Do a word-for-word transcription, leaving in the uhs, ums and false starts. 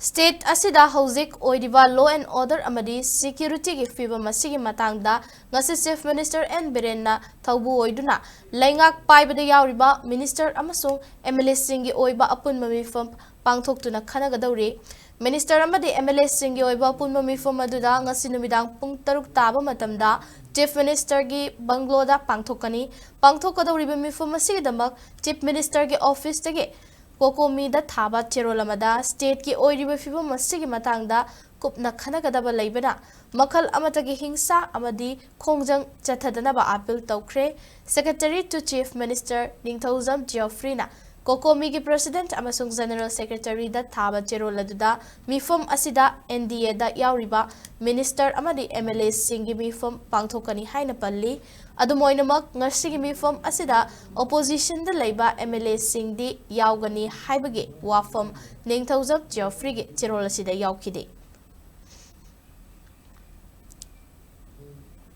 State ꯑꯁꯤꯗ ꯍꯧꯖꯤꯛ ꯑꯣꯏꯔꯤꯕ law and order ꯑꯃꯗꯤ security ꯒꯤ ꯐꯤꯕꯝ ꯑꯁꯤꯒꯤ ꯃꯇꯥꯡꯗ ꯉꯁꯤ Chief Minister N ꯕꯤꯔꯦꯟꯅ ꯊꯧꯕꯨ ꯑꯣꯏꯗꯨꯅ ꯂꯩꯉꯥꯛ ꯄꯥꯏꯕꯗ ꯌꯥꯎꯔꯤꯕ minister ꯑꯃꯁꯨꯡ MLA ꯁꯤꯡꯒꯤ ꯑꯣꯏꯕ ꯑꯄꯨꯟꯕ ꯃꯤꯐꯝ ꯄꯥꯡꯊꯣꯛꯇꯨꯅ ꯈꯟꯅꯒꯗꯧꯔꯤ꯫ Minister ꯑꯃꯗꯤ MLA ꯁꯤꯡꯒꯤ ꯑꯣꯏꯕ ꯑꯄꯨꯟꯕ ꯃꯤꯐꯝ ꯑꯗꯨꯗ ꯉꯁꯤ ꯅꯨꯃꯤꯗꯥꯡ ꯄꯨꯡ ꯇꯔꯨꯛ ꯇꯥꯕ ꯃꯇꯝꯗ Chief Minister ꯒꯤ bungalow ꯗ ꯄꯥꯡꯊꯣꯛꯀꯅꯤ꯫ ꯄꯥꯡꯊꯣꯛꯀꯗꯧꯔꯤꯕ ꯃꯤꯐꯝ ꯑꯁꯤꯒꯤꯗꯃꯛ Chief Minister ꯒꯤ office ꯇꯒꯤ ꯀꯣꯀꯣꯃꯤꯗ ꯊꯥꯕ ꯆꯦꯔꯣꯜ ꯑꯃꯗ state ꯀꯤ ꯑꯣꯏꯔꯤꯕ ꯐꯤꯕꯝ ꯑꯁꯤꯒꯤ ꯃꯇꯥꯡꯗ ꯀꯨꯞꯅ ꯈꯟꯅꯒꯗꯕ ꯂꯩꯕꯅ ꯃꯈꯜ ꯑꯃꯠꯇꯒꯤ ꯍꯤꯡꯁꯥ ꯑꯃꯗꯤ ꯈꯣꯡꯖꯪ ꯆꯠꯊꯗꯅꯕ appeal ꯇꯧꯈ꯭ꯔꯦ꯫ Secretary to Chief Minister Ningthoujam ꯖꯤꯑꯣꯐ꯭ꯔꯤꯅ ꯀꯣꯀꯣꯃꯤꯒꯤ President ꯑꯃꯁꯨꯡ General Secretary ꯗ ꯊꯥꯕ ꯆꯦꯔꯣꯜ ꯑꯗꯨꯗ ꯃꯤꯐꯝ ꯑꯁꯤꯗ NDA ꯗ ꯌꯥꯎꯔꯤꯕ minister ꯑꯃꯗꯤ MLA ꯁꯤꯡꯒꯤ ꯃꯤꯐꯝ ꯄꯥꯡꯊꯣꯛꯀꯅꯤ ꯍꯥꯏꯅ ꯄꯜꯂꯤ꯫ ꯑꯗꯨꯝ ꯑꯣꯏꯅꯃꯛ, ꯉꯁꯤꯒꯤ ꯃꯤꯐꯝ ꯑꯁꯤꯗ opposition ꯗ ꯂꯩꯕ MLA ꯁꯤꯡꯗꯤ ꯌꯥꯎꯒꯅꯤ ꯍꯥꯏꯕꯒꯤ ꯋꯥꯐꯝ ꯅꯤꯡꯊꯧꯖꯝ ꯖꯤꯑꯣꯐ꯭ꯔꯤꯒꯤ ꯆꯦꯔꯣꯜ ꯑꯁꯤꯗ ꯌꯥꯎꯈꯤꯗꯦ꯫